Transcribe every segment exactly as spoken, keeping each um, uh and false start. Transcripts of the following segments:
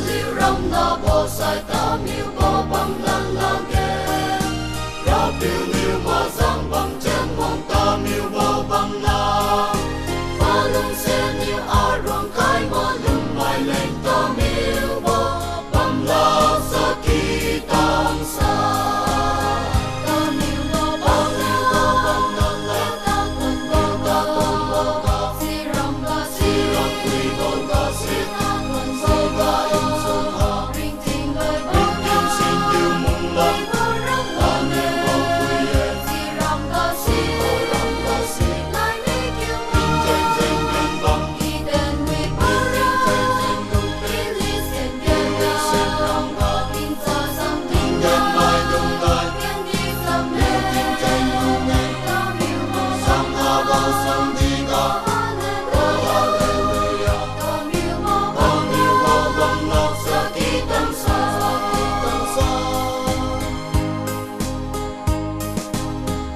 Liu ramnabo sai tamiubo bamlan lakge. RAPIU niu mazang bam chenwang tamiubo bamlan. Palungse niu aruang kai malum maileng tamiubo bamlan saki tangsa. Tamiubo bamlan, tamiubo bamlan, tamiubo bamlan, siram ga siram wibo ga si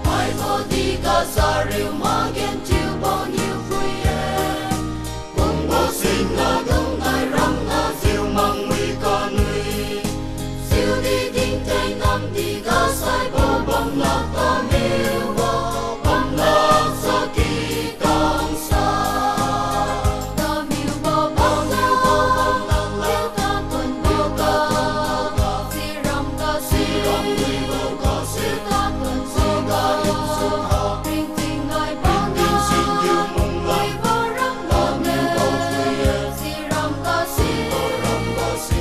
Haibo di ga sariu magen thiubo niu phui-e. Kungbo singna dung nai ramna ziu mangwi kanui. Siudi tingtheng namdi ga saibo bamlak tamiubo bamlak saki tangsa. Tamiubo bamlak, tamiubo bamlak, siram ga siram wibo ga si, siram ga siram ha, ringting nai bamlak, ringting singkiu munglan, wibo ramlak ne, tamiubo phui-e, siram ga si, siram ga si.